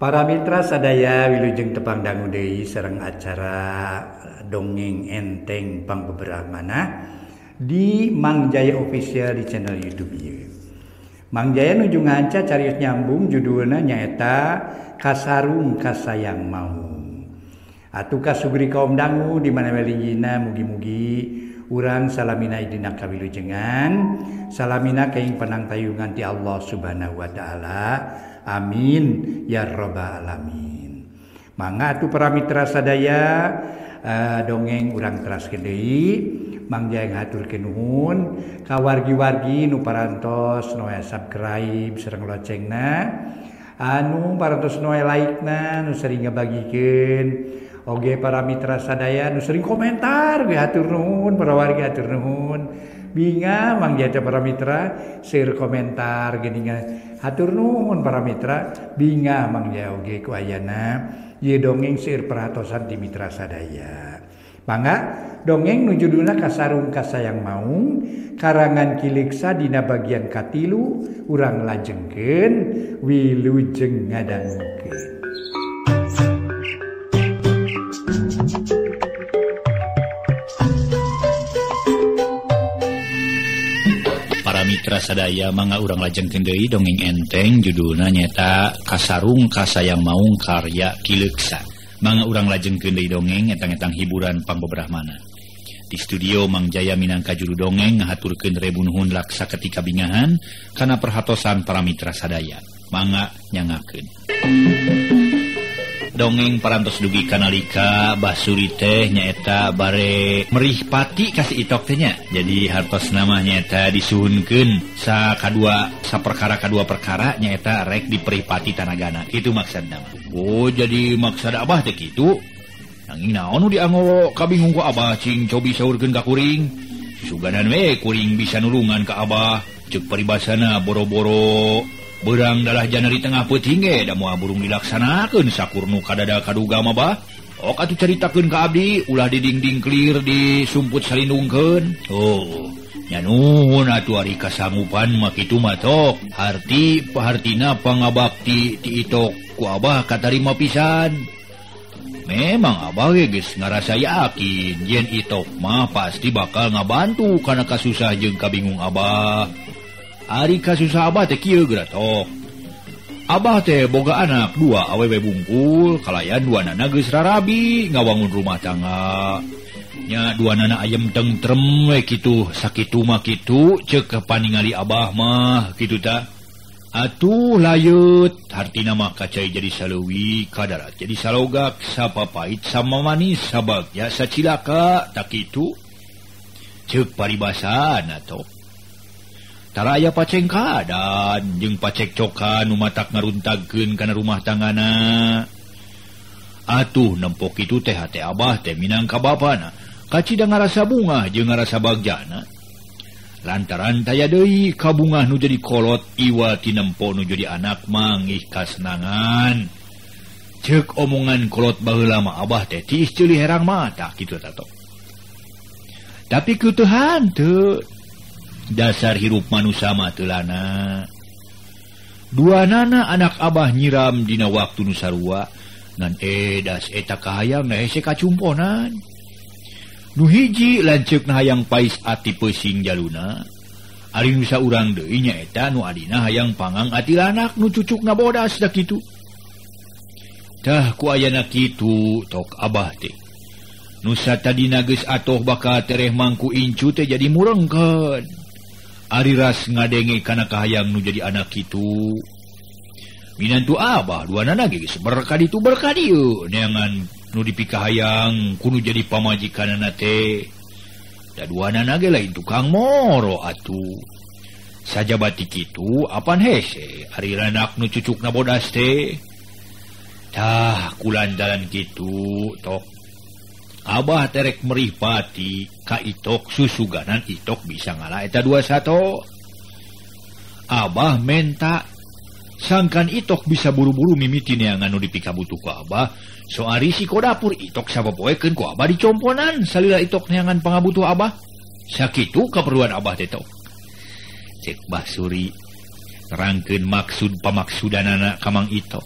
Para mitra sadaya wilujeng tepang dangu deui sareng acara dongeng enteng pangbeberah di Mang Jaya Official di channel YouTube ieu. Mang Jaya nuju nganca carios nyambung judulna nyaeta Kasarung Kasayang Maung. Atuh kasugri kaum dangu di mana we linggihna mugi-mugi urang salamina dina kawilujengan, salamina kaing panangtayungan ti Allah Subhanahu wa taala. Amin ya robbal alamin. Mangga atuh para mitra sadaya dongeng urang teraskeun deui. Mang Jaya ngahaturkeun nuhun ka wargi-wargi nu parantos nu subscribe sareng locengna, anu parantos nu like-na, nu sering ngabagikeun. Oge para mitra sadaya nu sering komentar ge hatur nuhun, para wargi hatur nuhun. Binga Mang Jaya para mitra seueur komentar geuningan hatur nuhun para mitra. Binga Mang Jaya oge ku ayana ieu dongeng seueur perhatosan di mitra sadaya. Mangga dongeng nu judulna Kasarung Kasayang Maung karangan Ki Leuksa dina bagian katilu urang lajengkeun wilujeng ngadangukeun. Para mitra sadaya mangga urang lajengkeun deui dongeng enteng judulna nyaeta Kasarung Kasayang Maung karya Ki Leuksa. Mangga urang lajengkeun deui dongeng etang-etang hiburan pangbeberahmana. Di studio Mang Jaya minangka juru dongeng ngahaturkeun rebu nuhun laksa ketika bingahan kana perhatosan para mitra sadaya. Mangga nyangakeun. Dongeng parantos dugi kanalika Basuri teh nyaeta bare merih pati kasih itok teh nya. Jadi hartos nama nyaeta disuhunkeun sa kadua saperkara kadua perkara nyaeta rek diperih pati tanagana. Kitu maksudna mah. Oh jadi maksud abah teh kitu. Nanging naon nu dianggo kabingung ku abah cing cobi saurkeun ka kuring. Susuganan we kuring bisa nulungan ka abah. Ceuk paribasana boro-boro berang dalah jana di tengah peuting ge da moal burung dilaksanakeun sakurnu kadada kaduga mah bah. Ok atuh caritakeun ka abdi ulah didingding clear di sumput salindungkeun. Oh, nya nuhun atuh ari kasanggupan mah kitu mah tok. Harti pahartina pangabakti ti itok ku abah katarima pisan. Memang abah ge geus ngarasa yakin yen itok mah pasti bakal ngabantu kana kasusah jeung kabingung abah. Ari kasusah abah teh kieu geura tok. Abah teh boga anak dua awewe bungkul, kalayan dua nana geus rarabi ngawangun rumah tangga. Nya dua nana ayem tentrem we kitu, sakitu mah kitu ceuk paningali abah mah kitu ta. Atuh layut hartina mah kacai jadi saleuwi, kadarat jadi salogak, sapapait sama manis sabagya sacilaka tak kitu. Ceuk paribasana tok. Tara aya pacengkadan jeung pacekcokan nu matak ngaruntagkeun kana rumah tanggana. Atuh nempok kitu teh hate abah teh minangka bapana kacida ngarasa bungah jeung ngarasa bagjana. Lantaran taya deui kabungah nu jadi kolot iwa ti nempo nu jadi anak mangih kasenangan. Ceuk omongan kolot baheula mah abah teh tiis ceuli herang mata kitu eta tok. Tapi kitu hanteu. Dasar hirup manusia mah teu lana. Dua nana anak abah nyiram dina waktu nu sarua ngan edas eta kahayang na hese kacumponan. Nu hiji lanceukna hayang pais ati peusing jaluna. Ari nu saurang deui nyaeta nu adina hayang pangang ati lanak nu cucukna bodas da kitu. Tah ku ayana kitu tok abah teh. Nu satadina geus atoh bakal tereh mangku incu teh jadi murengkeun. Ari ras ngadenge kana kahayang nu jadi anak kitu. Minantu abah dua nana ge geus berkah ditu berkah dieu neangan nu dipikahayang kudu jadi pamajikanana teh. Da dua nana ge lain tukang moro atuh. Sajabati kitu apan hese ari lanak nu cucukna bodas teh. Tah kulandalan kitu tok. Abah terek merih pati ka itok susuganan itok bisa ngalah eta dua sato. Abah menta sangkan itok bisa buru-buru mimiti neangan nu dipikabutuh ku abah. Soal risiko dapur itok sapopoekeun ku abah dicomponan salila itok neangan pangabutuh abah. Sakitu kaperluan abah teh tok. Cek Basuri nerangkeun maksud pamaksudanana ka Mang Itok.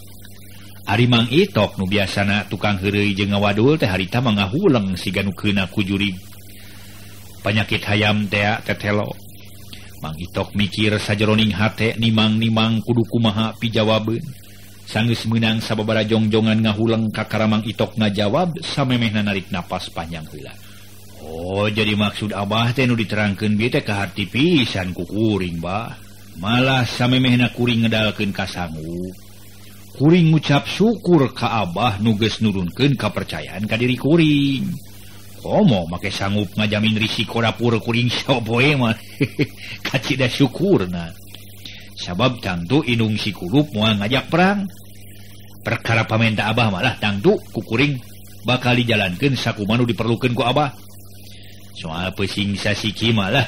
Ari Mang Itok nu biasana tukang heureuy jeung ngawadul teh harita mah ngahuleng siga nu keuna ku jurig. Panyakit hayam teh tetelo. Mang Itok mikir sajeroning hate nimang-nimang kudu kumaha pijawabeun. Sanggeus meunang sababaraha jongjongan ngahuleng kakara Mang Itok ngajawab samemehna narik napas panjang heula. Oh, jadi maksud Abah teh nu diterangkeun bieu teh kaharti pisan ku kuring, Bah. Malah samemehna kuring ngedalkeun ka sanggup. Kuring ngucap syukur ka Abah nu geus nurunkeun kapercayaan ka diri kuring. Komo make sanggup ngajamin risiko dapur kuring sapoe mah. Kacida syukurna. Sabab tangtu indung si Kulup moal ngajak perang. Perkara pamenta Abah malah tangtu ku kuring bakal dijalankeun sakumaha nu diperlukeun ku Abah. Soal pesing sasiki malah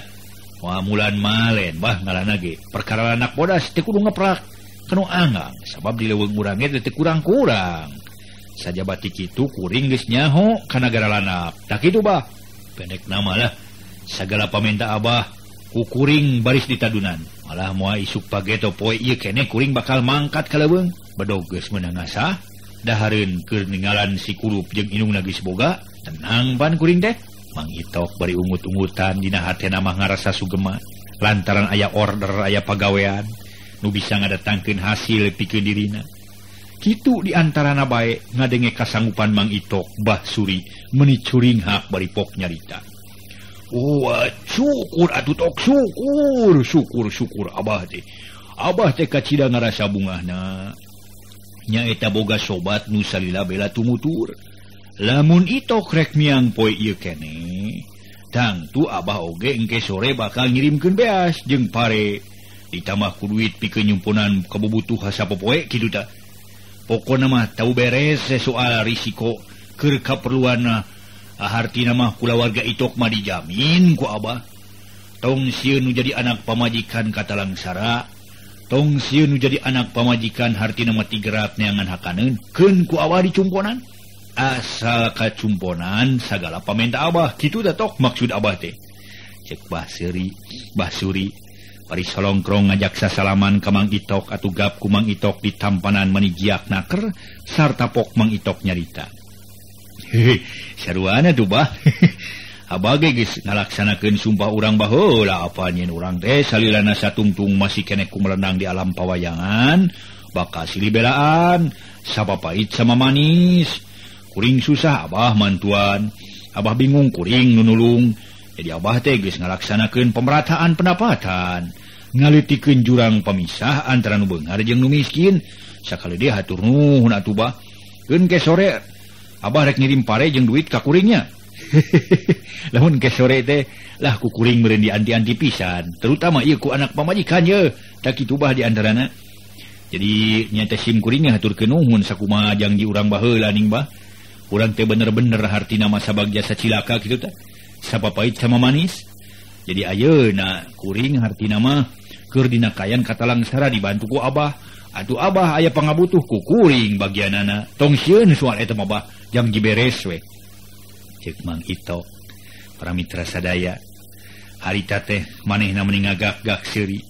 moal mulan malen bah ngalana ge. Perkara anak bodas teu kudu ngeprak. Kanu anggang sabab di leuweung urang ge teu kurang-kurang. Sajabati kitu kuring geus nyaho ka nagara lanap. Tah kitu bah. Pendek nama lah sagala pamenta Abah ku kuring baris ditadunan. Malah moal isuk pageto poe ieu keneh kuring bakal mangkat ka leuweung. Bedog geus meunang ngasah dahareun keur ninggalan si Kulup jeung indungna geus boga. Tenang pan kuring teh. Mang Itok bari ungut-ungutan dina hatena mah ngarasa sugema lantaran aya order aya pagawean nu bisa ngadatangkeun hasil pikeun dirina. Kitu di antarana bae ngadenge kasanggupan Mang Itok Bah Suri meuni curinghak bari pok nyarita. Wah, syukur atuh tok syukur, syukur syukur Abah teh. Abah teh kacida ngarasa bungahna. Nyaeta boga sobat nu salila bela tumutur. Lamun Itok rek miang poe ieu keneh, tangtu Abah oge engke sore bakal ngirimkeun beas jeung pare. Ditambah ku duit pikeun nyumpunan kabubutuh sapopoe kitu tah. Pokona mah tau beres soal risiko keur kaperluanna. Hartina mah kulawarga Itok mah dijamin ku Abah. Tong sieun nu jadi anak pamajikan katalangsara, tong sieun nu jadi anak pamajikan hartina mah tigerat neangan hakaneun, keun ku Abah dicumponan. Asal kacumponan sagala pamenta Abah kitu tah tok maksud Abah teh. Cek Bah Suri, Bah Suri bari solongkrong ngajak sasalaman ka Mang Itok atuh gap ku Mang Itok di tampanan mani jiak naker sarta pok Mang Itok nyarita. Hehe, saruana tuh bah. Abah ge geus ngalaksanakeun sumpah urang baheula apa nyeun urang teh salilana satungtung masih keneh ku melenang di alam pawayangan, bakal silih belaan, sapapait sama manis. Kuring susah Abah mantuan, Abah bingung kuring nu nulung. Jadi Abah teh geus ngalaksanakeun pemerataan pendapatan, ngaleutikeun jurang pamisah antara nu beunghar jeung nu miskin. Sakali deui hatur nuhun atuh bah. Keun ke sore Abah rek ngirim pare jeung duit ka kuringnya. Lamun ke sore teh lah ku kuring meureun dianti-anti pisan, terutama ieu ku anak pamajikan ye. Tah kitu bah di antarana. Jadi nya teh sim kuringnya haturkeun nuhun sakumaha jang di urang baheula ning bah. Urang teh bener-bener hartina mah sabagja sacilaka kitu tah. Sapapait sama manis. Jadi ayeuna kuring hartina mah keur dina kayan katalangsara dibantu ku Abah. Atuh Abah aya pangabutuh ku kuring bagianana. Tong sieun soal eta mah bah, jang diberes we. Cek Mang Itok para mitra sadaya harita teh manehna meni ngagak-gak seuri.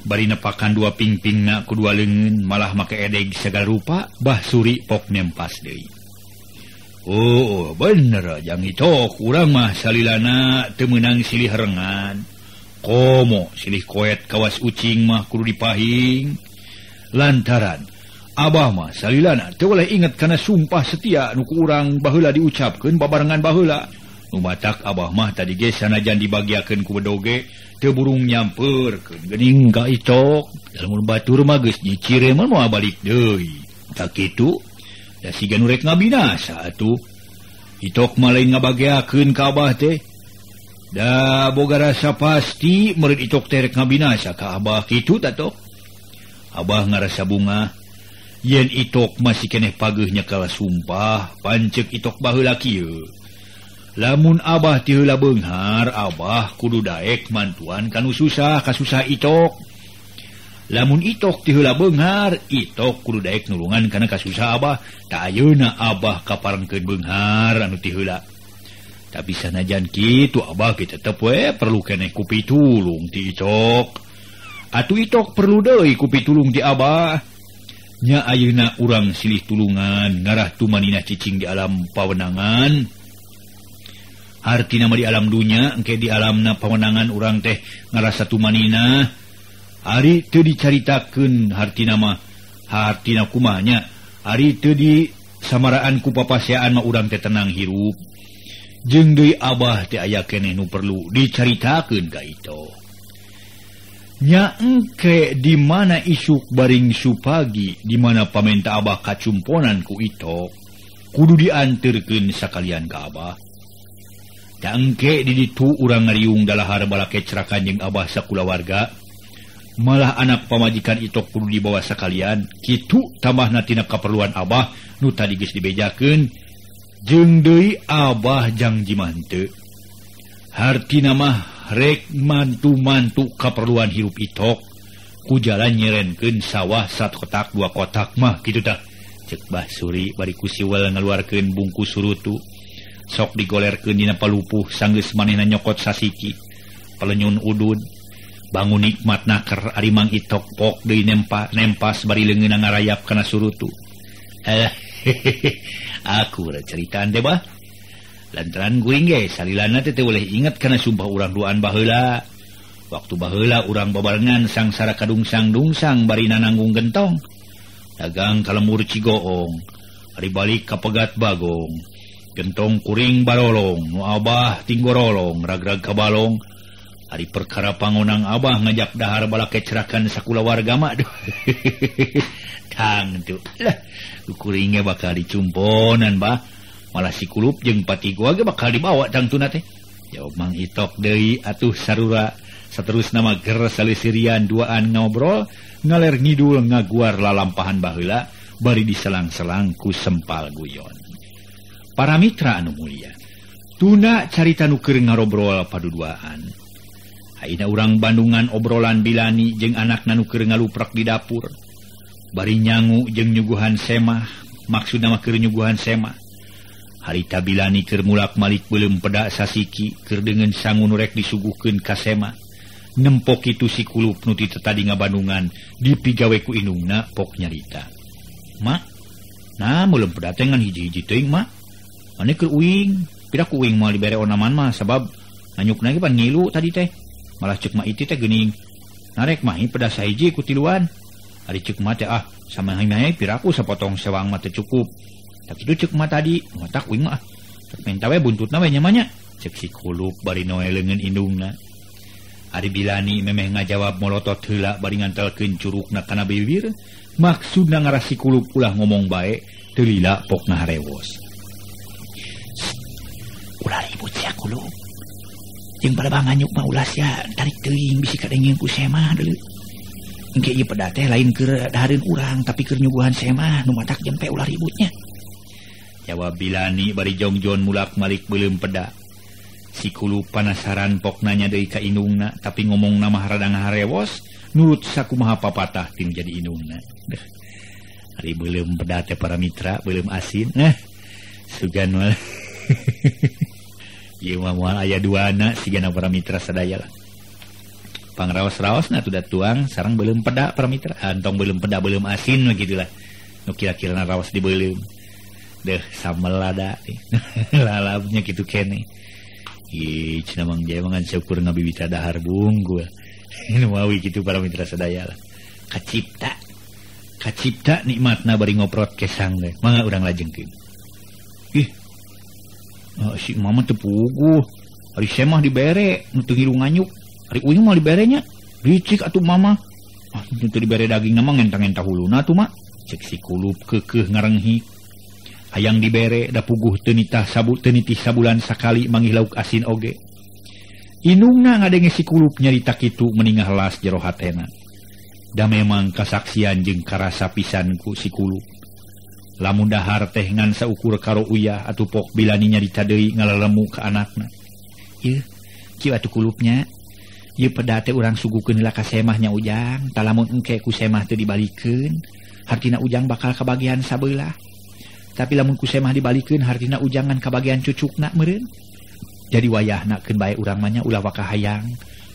Bari nepakan dua pingpingna ku dua leungeun malah make edeg sagala rupa Bah Suri pok nempas deui. Oh, bener jang Itok urang mah salilana teu meunang silih rengan. Komo silih koet kawas ucing mah kudu dipahing. Lantaran Abah mah salilana teu boleh inget kana sumpah setia nu ku urang baheula diucapkeun babarengan baheula. Nu matak Abah mah tadi ge sanajan dibagiakeun ku bedoge teu burung nyamperkeun geuning ka Itok. Lamun batur mah geus nyicir mah moal balik deui. Tah kitu da siga nu rek ngabinasa atuh. Itok mah lain ngabagiakeun ka Abah teh. Da boga rasa pasti meureun Itok teh rek ngabinasa ka Abah kitu tah tok. Abah ngarasa bungah yen Itok masih keneh pageuh nyekal sumpah pancek Itok baheula kieu. Lamun Abah ti heula beunghar, Abah kudu daek mantuan kanu susah kasusah Itok. Lamun Itok ti heula beunghar, Itok kudu daek nulungan kana kasusah Abah. Ta ayeuna Abah kaparengkeun beunghar anu ti heula. Tapi sanajan kitu Abah ge tetep we perlu keneh ku pitulung ti Itok. Atuh Itok perlu deui ku pitulung ti Abah. Nya ayeuna urang silih tulungan ngarah tumaninah cicing di alam pawenangan. Hartina mah di alam dunya engke di alamna pawenangan urang teh ngarasa tumaninah. Ari teu dicaritakeun hartina mah hartina kumaha nya. Ari teu di samaraan ku papaseaan mah urang teh tenang hirup. Jeung deui Abah teh aya keneh nu perlu dicaritakeun ka itu. Nya engke di mana isuk baring supagi di mana pamenta Abah kacumponan ku Itok kudu dianterkeun sakalian ka Abah. Da engke di ditu urang ngariung dalahar balakecrakan jeung Abah sakulawarga. Malah anak pamajikan Itok kudu dibawa sakalian. Kitu tambahna tina kaperluan Abah nu tadi geus dibejakeun. Jeung deui Abah jang jimante. Hartina mah rek mantu-mantu kaperluan hirup Itok ku jalan nyerenkeun sawah sat kotak dua kotak mah kitu tah. Ceuk Bah Suri bari ku siwel ngaluarkeun bungkus surutu. Sok digolerkeun dina palupuh sanggeus manehna nyokot sasiki. Palenyun udud bangun nikmat naker ari Mang Itok pok deui nempas bari leungeunna ngarayap kana surutu. Aku udah ceritaan teh bah. Lantaran kuring ge salilana teh teu boleh inget kana sumpah urang duaan baheula. Waktu baheula urang babarengan sangsara kadungsang-dungsang bari nanggung gentong. Dagang ka lemur Cigoong, ari balik ka Pegat Bagong. Gentong kuring barolong, nu Abah tinggorolong, ragrag ka balong. Ari perkara pangonang Abah ngajak dahar balakecrakan sakulawarga mah. Tang tuh. Lah, kuringnya bakal dicumponan bah. Malah si Kulup jeung Patigoa ge bakal dibawa tangtuna teh. Jawab Mang Itok deui atuh sarura. Saterusna mah ger salisirian duaan ngobrol, ngaler ngidul ngaguar lalampahan baheula bari diselang-selang ku sempal guyon. Para mitra anu mulia, tuna carita nu keur ngarobrol paduduaan. Ayeuna urang Bandungan obrolan Bilani jeung anakna nu keur ngaluprak di dapur. Bari nyangu jeung nyuguhan semah, maksudna mah keur nyuguhan semah. Harita Bilani keur mulak-malik beuleum peda sasiki keur deungeun sangu nu rek disuguhkeun ka semah. Nempok kitu si Kulup nu ti tadi ngabandungan dipigawe ku indungna pok nyarita. "Mak, nah beuleum peda teh ngan hiji-hiji teuing, Mak. Mane keur uing, pira ku uing moal dibere onaman mah sabab nganyukna ge pan ngilu tadi teh. Malah ceuk ma iti teh geuning. Narek mah peda sahiji ku tiluan. Ari ceuk ma teh ah sama himah piraku sapotong sewang mah teu cukup. Tak kitu ceuk ma tadi, matak uing mah ah. Tak menta we buntutna we nya mah nya." Ceuk si Kulup bari noe leungeun indungna. Ari Bilani memeh ngajawab molotot heula bari ngantelkeun curugna kana bibir, maksudna ngarah si Kulup ulah ngomong bae, teu lila pokna harewos. Ulah ribut sia Kulup. Jeung palebah nganyuk mah ulah sia tarik teuing bisi kadengeng ku semah deuleu. Engke ieu peda teh lain keur dahareun urang tapi keur nyuguhan semah nu matak jempe ulah ributnya. Jawab Bilani bari jongjon mulak-malik beuleum peda. Si Kulup panasaran pok nanya deui ka indungna tapi ngomongna mah rada ngaharewos nurut sakumaha papatah tim jadi indungna. Deuh. Ari beuleum peda teh para mitra beuleum asin. Nah, sugan mah. Ieu mah moal aya duana sigana para mitra sadaya lah. Pangraos-raosna tuh tuang sareng beuleum peda para mitra. Antong beuleum peda beuleum asin mah gitulah. Nu kira-kirana raos di beuleum. Deuh sambel lada. Lalabnya kitu keneh. Ih, cenah Mang Jaya mah ngan syukur ngabibita dahar bungkul. Nu mawi kitu para mitra sadaya lah. Kacipta. Kacipta nikmatna bari ngoprot kesang teh. Mangga urang lajengkeun. Ih. Si mama teu puguh. Ari semah dibere nu teu ngilu nganyuk. Ari uing mah diberenya. Licik atuh mama. Ah, nu teu dibere dagingna mah ngentang-ngentang huluna atuh mak. Cek si Kulup keukeuh ngarenghik. Hayang dibere da puguh teu nitah sabu teu nitih sabulan sakali manggih lauk asin oge. Indungna ngadenge si Kulup nyarita kitu meningah las jero hatena. Da memang kasaksian jeung karasa pisan ku si Kulup. Lamun dahar teh ngan saukur karo uyah atuh pok Bilani nyarita deui ngalalemu ka anakna. Ieu kieu atuh Kulupnya. Ieu peda teh urang suguhkeun heula ka semahnya Ujang, tah lamun engke ku semah teu dibalikeun, hartina Ujang bakal kabagian sabeulah. Tapi lamun ku semah dibalikeun hartina Ujangan kabagian cucukna meureun. Jadi wayahna keun bae urang mah nya ulah waka hayang.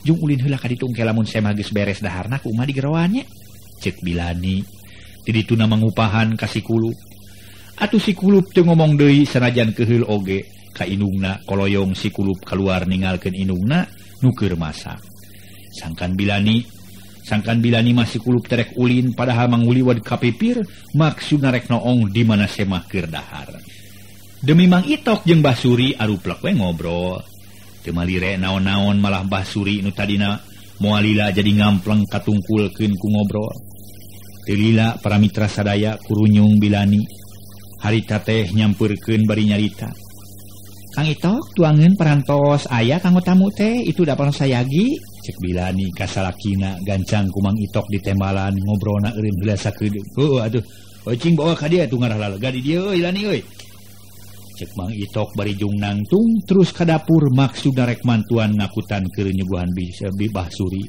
Jung ulin heula ka ditu engke lamun semah geus beres daharna kumaha digeroan nya. Ceuk Bilani Ti dituna mangupahan ka si Kulup. Atuh si Kulup teu ngomong deui sanajan keheul oge ka indungna koloyong si Kulup kaluar ningalkeun indungna nu keur masak. Sangkan bilani mah si Kulup terek ulin padahal manguliwat ka pipir maksudna rek noong di mana semah keur dahar. Demi Mang Itok jeung Bah Suri aruplek we ngobrol. Teu malire naon-naon malah Bah Suri nu tadina moal lila jadi ngampleng katungkulkeun ku ngobrol. Teu lila para mitra sadaya kurunyung bilani. Harita teh nyampeurkeun bari nyarita. Kang Itok tuangeun parantos aya kanggo tamu teh itu da parantos sayagi. Cek bilani ka salakina gancang ku Mang Itok ditembalan ngobrolna eureun heula sakedeung. Heueuh atuh. Eucing bawa ka dieu atuh ngarah lalega di dieu euy lani euy. Cek Mang Itok bari jung nangtung terus ka dapur maksudna rek mantuan ngakutan keur nyuguhan Bah Suri.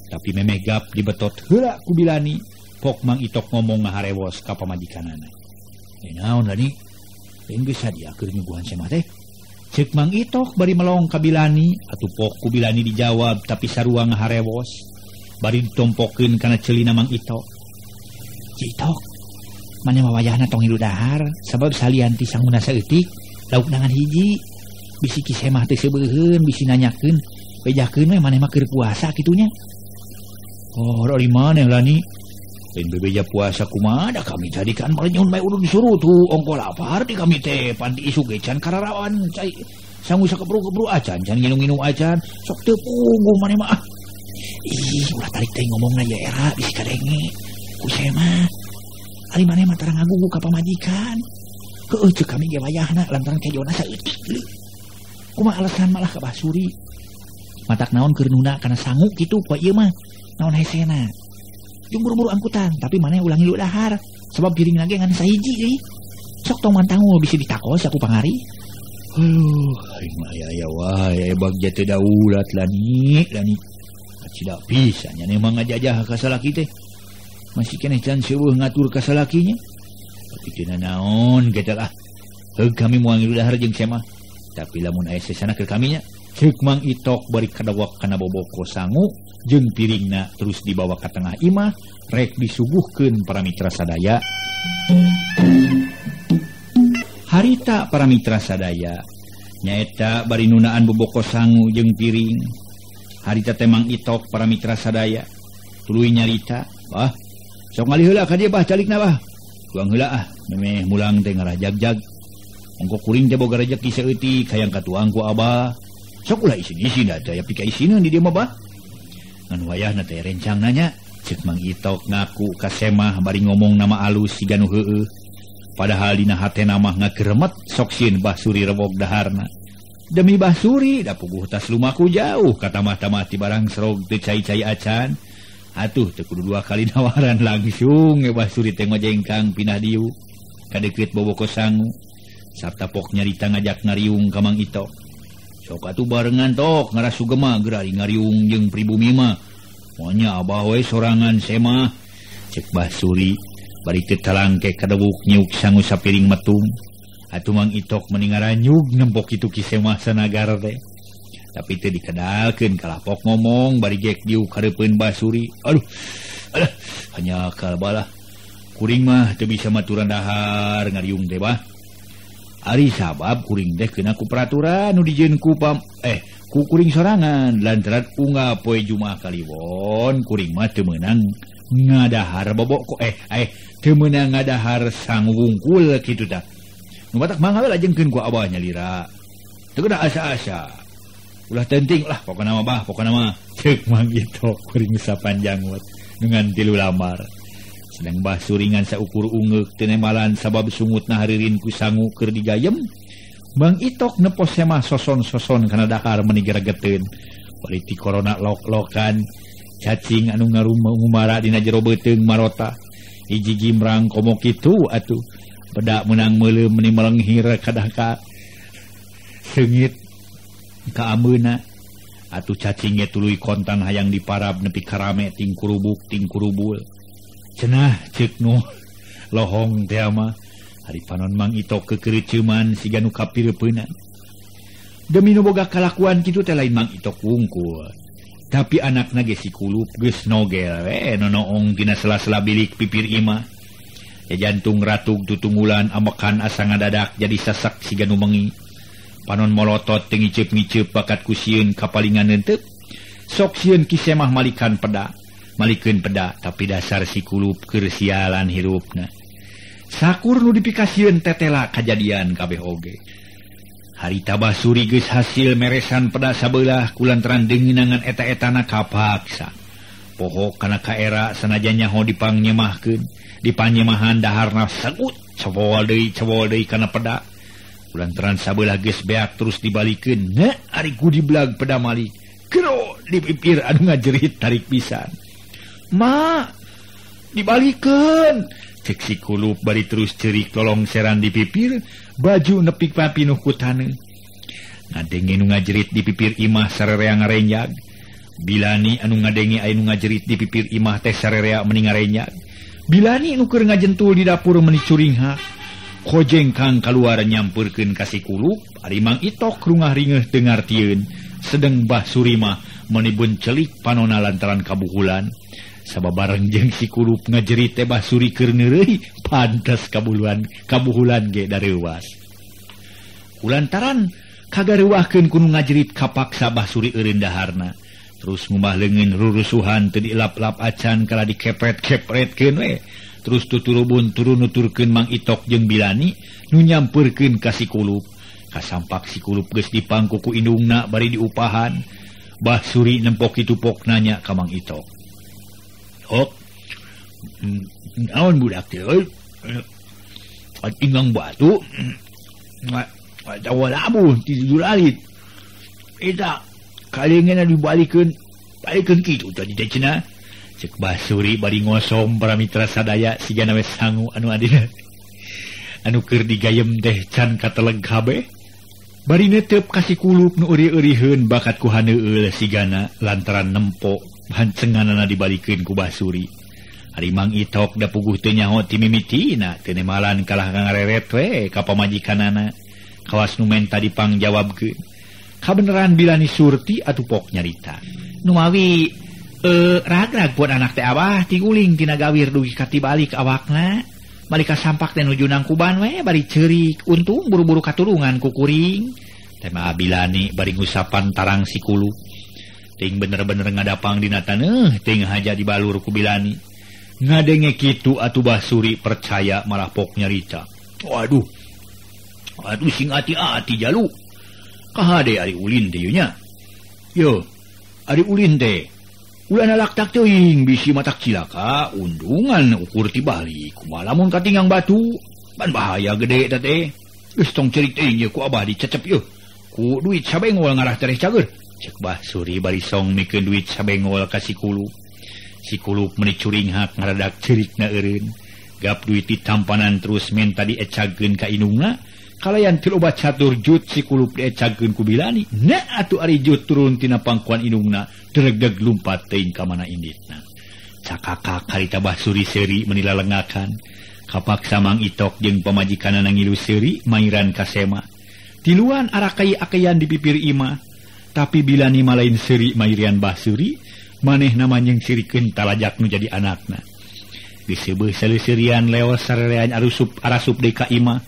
Tapi memeh gap dibetot heula ku bilani. Pok Mang Itok ngomong ngaharewos ka pamajikanana. Naon lani? Lain geus sadia keur nyuguhan semah teh. Cek Mang Itok bari melong ka bilani, atuh pok ku bilani dijawab tapi sarua ngaharewos. Bari ditompokeun kana ceulina Mang Itok. Cik Itok, maneh mah wayahna tong hidup dahar sabab salian ti sanguna saeutik lauk nangan hiji. Bisi ki semah teh seubeuheun, bisi nanyakeun, bejakeun we maneh mah keur puasa kitunya. Oh, dari maneh lani? Lain bebeja puasa kumaha da kami tadi kan malenyun bae urang disuruh tuh ongko lapar di kami teh panti isuk ge can kararawan cai sangu sakebru-kebru acan can nginum-nginum acan sok teu pungguh maneh mah. Ih, ulah tarik teh ngomongna ya era bisi kadenge ku semah. Ari maneh mah tara ngagugu ka pamajikan. Heueuh ceuk kami ge wayahna lantaran kejona saeutik deui. Kumaha alasan malah ka Bah Suri. Matak naon keur nunda kana sangu kitu poe ieu mah naon hesena. Jeung buru-buru angkutan, tapi maneh ulah ngilu dahar sebab piring lagi ngan sahiji deui. Sok tong mantangul bisi ditakos aku pangari. Aduh, aing mah aya-aya wae bagja teu daulat lani, lani. Kacida pisan nya emang ngajajah ka salaki teh. Masih keneh can seueuh ngatur ka salakinya. Tapi teu naon kitu lah. Heug kami moal ngilu dahar jeung semah. Tapi lamun aya sesana keur kami nya. Ceuk Mang Itok bari kadawak kana boboko sangu jeung piringna terus dibawa ka tengah imah rek disuguhkeun para mitra sadaya. Harita para mitra sadaya nyaeta bari nunaan boboko sangu jeung piring. Harita teh Mang Itok para mitra sadaya tuluy nyarita, "Bah, sok ngalih heula ka dieu bah calikna bah. Tuang heula ah, memeh mulang teh ngarah jag-jag. Ongko kuring teh boga rejeki saeutik hayang katuang ku abah. Sok ulah isin-isin da aya pika isineun di dieu mah bah." Ngan wayahna teh rencang nanya, ceuk Mang Itok ngaku ka semah bari ngomong nama alus siga nu heueuh. Padahal dina hatena mah ngageremet sok sieun Bah Suri rewog daharna. Demi Bah Suri da puguh tas lumaku jauh ka tamah-tamah ti barang serog teu cai-cai acan. Atuh teu kudu dua kali nawaran langsung ge Bah Suri teh ngojengkang pindah dieu ka deukeut boboko sangu. Sarta pok nyarita ngajak ngariung ka Mang Itok. Sok atuh barengan tok ngaras sugema geura ngariung jeung pribumi mah. Monya abah we sorangan semah. Cek Bah Suri bari teu talangke kadewuk nyuk sangu sapiring metung. Atuh Mang Itok meni ngaranyug nempok kitu ki semah sanagar teh. Tapi teu dikedalkeun kalapok ngomong bari gek diuk hareupeun Bah Suri. Aduh, alah hanya balah. Kuring mah teu bisa maturan dahar ngariung teh bah. Ari sabab kuring teh kena ku peraturan nu dijieun ku pam ku kuring sorangan lantaran unggal poe Jumaah Kaliwon kuring mah teu meunang ngadahar boboko teu meunang ngadahar sangu wungkul kitu tah. Nu matak mangga we lajengkeun ku abah nyalira. Teu kedah asa-asa. Ulah tenting lah pokona mah bah pokona mah. Ceuk Mang Itok kuring sapanjang wat dengan tilu lamar. Sedang Bah Suri ngan saukur ungeuk teu nembalan sabab sungutna haririn ku sangu keur digayem. Mang Itok nepos semah soson-soson kana dahar meni geregeteun. Bari ti korona lok-lokan cacing anu ngarumara dina jero beuteung marota. Hiji gimrang komo kitu atuh. Bedak meunang meuleum meni melenghir kadah ka seungit ka ambeuna. Atuh cacing ge tuluy kontan hayang diparab nepi karame ting kurubuk ting kurubul. Cenah ceuk nu lohong teh mah ari panon Mang Itok kekereuceuman siga nu kapireupeunna. Demi nu boga kalakuan kitu teh lain Mang Itok wungkul. Tapi anakna ge si Kulup geus nogel we nonoong tina sela-sela bilik pipir imah. Ya jantung ratug tutunggulan amekan asa ngadadak jadi sasak siga nu mengi. Panon molotot teu ngiceup-ngiceup bakat ku sieun kapalingan neuteup. Sok sieun Ki Semah malikan peda. Malikeun peda tapi dasar si kulup keur sialan hirupna. Sakur nu dipikasieun tetela kajadian kabeh oge. Harita Basuri geus hasil meresan peda sabelah kulantaran deungeunangan eta-etana kapaksa. Poho kana kaera sanajan nyaho dipangnyemahkeun, dipanyemahan daharna segut cebol deui kana peda. Kulantaran sabelah geus beak terus dibalikeun, na ari gudiblag peda malik. Kero di pipir anu ngajerit tarik pisan. Ma, dibalikeun. Cek si kulup bari terus cerik lolongseran di pipir, baju nepik papinuh ku taneuh. Ngadenge nu ngajerit di pipir imah sarerea ngarenjag. Bilani anu ngadenge aya nu ngajerit di pipir imah teh sarerea meni ngarenjag. Bilani nu keur ngajentul di dapur meni curinghak. Kojeng kang kaluar nyampeurkeun ka si kulup, ari Mang Itok rungah ringeuh teu ngartieun. Sedeng Bah Surimah meni buncelik panona lantaran kabuhulan. Sababareng jeung si kulup ngajerit teh Bah Suri keur neureui, pantes kabuhulan ge dareuwas. Kulantaran kagareuwahkeun ku nu ngajerit kapaksa Bah Suri eureun daharna. Terus ngumbah leungeun rurusuhan teu dilap-lap acan kala dikepret-kepretkeun we. Terus tuturubun turun nuturkeun Mang Itok jeung Bilani nu nyampeurkeun ka si kulup. Kasampak si kulup geus dipangku ku indungna bari diupahan. Bah Suri nempok kitu pok nanya ka Mang Itok. "Hok, naon budak teh euy? Tinggang batu, tawa labuh ti juralit. Eta kalengena dibalikeun, balikeun kitu tadi teh cenah." Cek Bah Suri bari ngosom para mitra sadaya sigana we sangu anu adina. Anu keur digayem teh can kateleg kabeh. Bari netep ka si kulup nu euri-euriheun bakat ku haneueul sigana lantaran nempo hancenganana dibalikeun ku Bah Suri. Ari Mang Itok da puguh teu nyaho ti mimitina teu nemalan kalah ngareret we ka pamajikanana. Kawas nu menta dipangjawabkeun. Kabeneran Bilani Surti atuh pok nyarita. Numawi ragrag buat anak teh abah tiguling tina gawir dugi ka tibalik awakna. Balik ka sampak teh nuju nangkuban we bari ceurik, untung buru-buru katurungan ku kuring. Teh mah Bilani bari ngusapan tarang si kulup. Ting bener-bener ngadapang dina taneuh ting haja dibalur ku Bilani. Ngadenge kitu atuh Bah Suri percaya malah pok nyarita. Waduh. Aduh sing ati-ati jalu. Kahade ari ulin teh nya. Yo, ari ulin teh. Ulah nalaktak teuing bisi matak cilaka undungan ukur ti balik. Kumaha lamun katinggang batu, pan bahaya gede eta teh. Geus tong ceurik teuing ye ku abah dicecep yeuh. Ku duit sabengol ngarah tereh cager. Cek Bah Suri bari song mikeun duit sabengol ka si kulup. Si kulup meni curinghak ngaradak ceurikna eureun. Gap duit ditampanan terus menta diecagkeun ka indungna. Kalayan teu loba catur jut si kulup diecagkeun ku Bilani. Na atuh ari jut turun tina pangkuan indungna. Dregdeg lumpat teuing ka mana inditna. Cakakak harita Bah Suri seuri meni lalengakan. Kapaksa Mang Itok jeung pamajikanana ngilu seuri mairan ka sema. Tiluan arakai-akayan di pipir imah. Tapi Bilani mah lain seuri mairian Bah Suri, manehna mah nyeungsirikeun talajak nu jadi anakna. Geus seubeuh saleuserian leos sarerean arasup deui ka imah.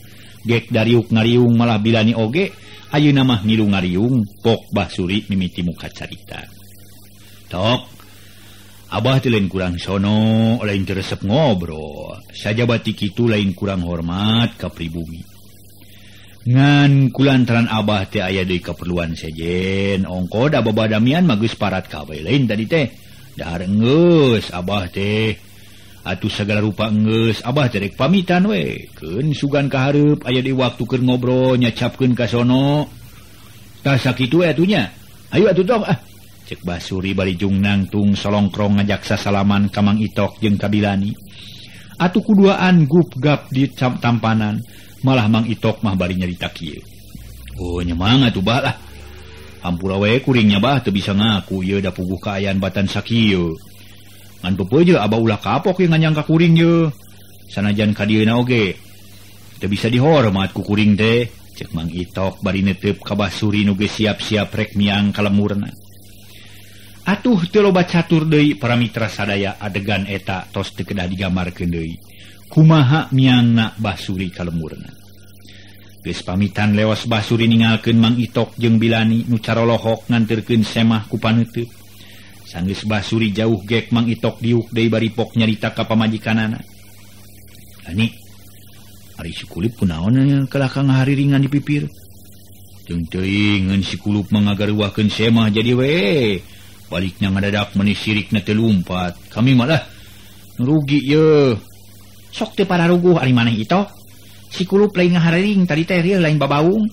Gek dariuk ngariung malah Bilani oge ayeuna mah ngilu ngariung pok Bah Suri mimiti muka carita. Tok, abah teh lain kurang sono, lain teu resep ngobrol. Sajabati kitu lain kurang hormat ka pribumi. Ngan kulantaran abah teh aya deui kaperluan sejen, ongko da babadamian mah geus parat kabeh lain tadi teh. Dahar enggeus abah teh. Atuh sagala rupa enggeus, abah teh rek pamitan we. Keun sugan ka hareup aya deui waktu keur ngobrol nyacapkeun ka sono. Tah sakitu we atuh nya. Hayu atuh tok ah. Cek Bah Suri bari jung nangtung solongkrong ngajak sasalaman ka Mang Itok jeung ka Bilani. Atuh kuduaan gup-gap di tampanan, malah Mang Itok mah bari nyarita kieu. Oh nyemang atuh bah lah. Hampura we kuringnya bah teu bisa ngaku ieu da puguh kaayaan batan sakieu. Ngan pepeuje abah ulah kapok ye nganyang ka kuring ye. Sanajan ka dieuna oge teu bisa dihormat ku kuring teh. Cek Mang Itok bari netep ka Bah Suri nu geus siap-siap rek miang ka lemurna. Atuh teu loba catur deui para mitra sadaya adegan eta tos teu kedah digambarkeun deui. Kumaha miangna Basuri ka lemurna. Geus pamitan lewas Basuri ningalkeun Mang Itok jeung Bilani nu carolohok nganterkeun semah ku paneuteut. Sanggeus Basuri jauh gek Mang Itok diuk deui bari pok nyarita ka pamajikanana. Lani, ari si Kulip kunaon kalah ka ngahariringan di pipir. Jeung teuing ngeun si Kulup mangagaruahkeun semah jadi we. Balikna ngadadak meuni sirikna teu lumpat. Kami malah rugi ye. Sok teu pararuguh ari maneh Itok. Si Kulup lain ngahariring tadi teh rieu lain babaung.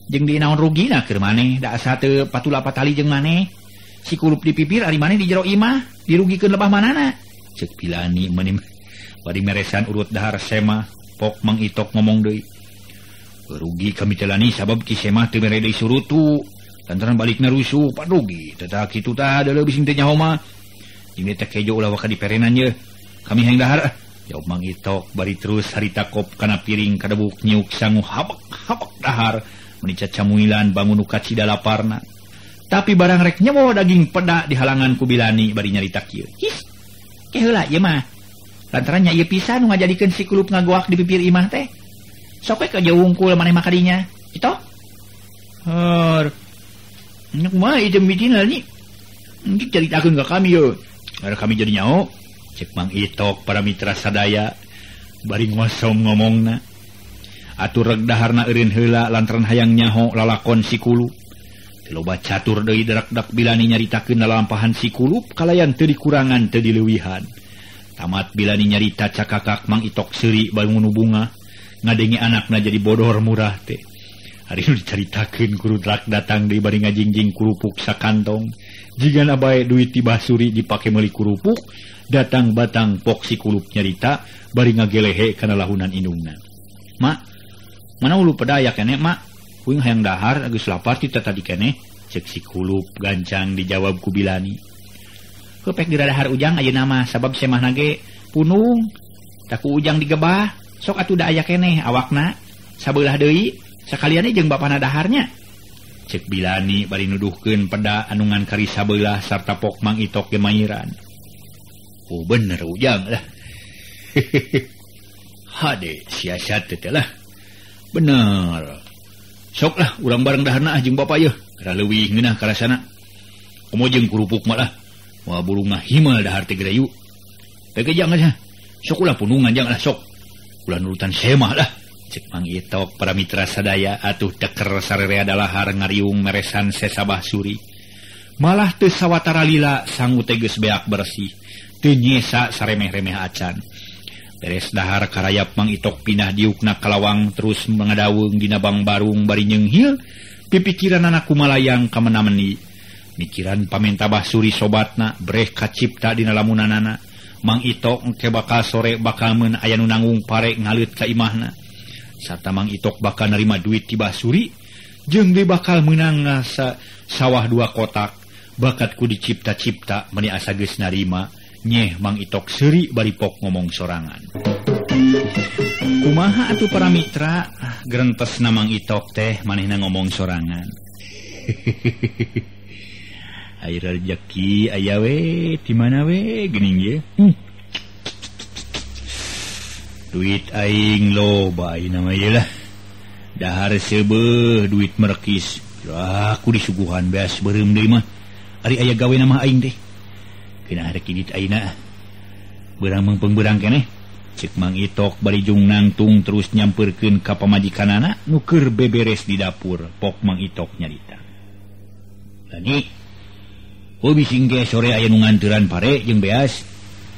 Jeung di naon rugina keur maneh da asa teu patula patali jeung maneh. Si Kulup di pipir ari maneh di jero imah dirugikeun lebah manana. Ceuk Bilani meuni bari meresan urut dahar semah. Pok Mang Itok ngomong deui. Rugi kami teh Lani sabab ki semah teu mere deui surutu. Lantaran balikna rusuh pan rugi. Tah kitu tah deuleu bising teh nyaho mah. Jeung teh kejo ulah waka diperenan ye. Kami hayang dahar. Jawab Mang Itok bari terus harita kop kana piring kadebuk nyiuk sangu habek-habek dahar meuni cacamuilan bangun nu kacida laparna. Tapi barang rek nyewo daging peda di halangan ku Bilani bari nyarita kieu. His. Ke heula ieu mah. Lantaran nya ieu pisan nu ngajadikeun si Kulup ngagoak di pipir imah teh. Sok we ka jauh wungkul maneh mah kadinya. Itok. Heur. Nya kumaha ieu mitina ni? Engke caritakeun ka kami ye. Karena kami jadi nyaho. Cek Mang Itok para mitra sadaya bari ngosom ngomongna. Atur reg daharna eureun heula lantaran hayang nyaho lalakon si Kulup. Teu loba catur deui darak-dak Bilani nyaritakeun lalampahan si Kulup kalayan teu dikurangan teu dileuwihan. Tamat Bilani nyarita cakakak Mang Itok seuri bangun bunga ngadenge anakna jadi bodor murah teh. Ari nu dicaritakeun ku rudrak datang deui bari ngajingjing kurupuk sakantong. Jigana bae duit ti Basuri dipake meuli kurupuk, datang batang pok si Kulup nyarita bari ngagelehe kana lahunan indungna. Mak, mana ulu pedaya keneh mak? Kuing hayang dahar geus lapar ti tadi keneh. Cek si Kulup gancang dijawab ku Bilani. Heuh pek dahar ujang ayeuna mah sabab semahna ge punung. Tak ku ujang digebah, sok atuh da aya keneh awakna. Sabeulah deui sakalian jeung bapana daharnya. Cek Bilani bari nuduhkeun peda anu ngan kari sabeulah sarta pok Mang Itok ge mairan. Oh bener ujang lah. Hade siasat teh lah. Bener. Sok lah urang bareng daharna jeung bapa yeuh. Kada leuwih ngeunah karasana. Komo jeung kurupuk mah lah. Wah burung ngahimal dahar teh gerayu. Teh jangan lah. Sok ulah punungan jangan lah sok. Ulah nurutan semah lah. Cek Mang Itok para mitra sadaya atuh teker sarerea dalahar ngariung meresan sesabah suri. Malah teu sawatara lila sangu teh geus beak bersih. Teu nyesa saremeh-remeh acan. Beres dahar karayap Mang Itok pindah diukna kalawang terus mangadaweung dina bangbarung bari nyeunghil pipikiranana kumalayang kamena-meni. Mikiran pamenta Basuri sobatna breh kacipta dina lamunanana. Mang Itok engke bakal sore bakal meun aya nu nanggung pare ngaleut ka imahna. Sarta Mang Itok bakal nerima duit ti Basuri jeung deui bakal meunang sawah dua kotak bakat ku dicipta-cipta meuni asa geus narima. Nyeh Mang Itok seuri bari pok ngomong sorangan. Kumaha atuh para mitra gerentesna Mang Itok teh manehna ngomong sorangan. Air rejeki aya we di mana we geuning ye. Duit aing loba ayeuna mah ieu lah. Dahar seubeuh duit merekis. Aku disuguhan beas beureum deui mah. Ari aya gawe mah aing teh. Kena rek kidit ayeuna. Beurang meungpeung beurang keneh. Cek Mang Itok bari jung nangtung terus nyampeurkeun ka pamajikanana nu keur beberes di dapur. Pok Mang Itok nyarita. Lani, oh bising ge sore aya nu nganteran pare jeung beas.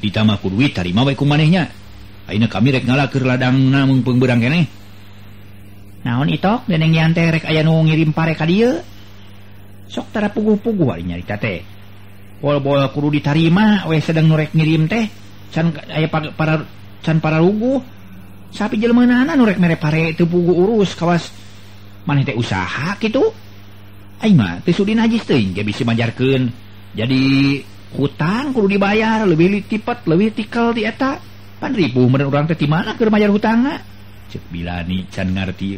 Ditambah ku duit tarima we ku manehnya. Ayeuna kami rek ngalakeun ladangna meungpeung beurang keneh. Naon Itok deneng yang teh rek aya nu ngirim pare ka dieu. Sok tara puguh-puguh ari nyarita teh. Bol-bol kudu ditarima we sedang nu rek ngirim teh can aya para can para ruguh. Sapi jelema-na nu rek mere pare teu puguh urus kawas maneh teh usaha kitu. Aing mah teu sudi najis teuing ge bisi majarkeun. Jadi hutang kudu dibayar leuwih tipet leuwih tikel ti eta. Pan ripuh meureun urang teh ti mana keur mayar hutangna. Cek Bilani can ngarti.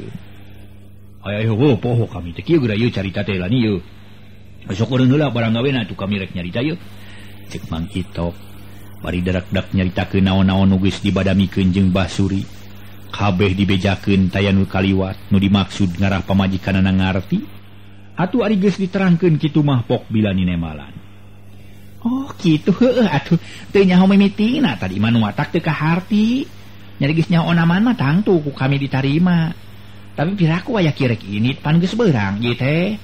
Ayo ayo poho kami teh kieu geura ieu carita teh Lani ieu. Sok eureun heula barang gawena atuh kami rek nyarita ieu. Cek Mang Itok. Bari darak-dak nyaritakeun naon-naon nu geus dibadamikeun jeung Basuri. Kabeh dibejakeun taya nu kaliwat nu dimaksud ngarah pamajikanana ngarti. Atuh ari geus diterangkeun kitu mah pok Bilani nemalan. Oh kitu heueuh atuh teu nyaho mimitina tadi mah nu matak teu kaharti. Nyari geus nyaho onaman mah tangtu ku kami ditarima. Tapi piraku aya kirek ini pan geus beurang ieu teh.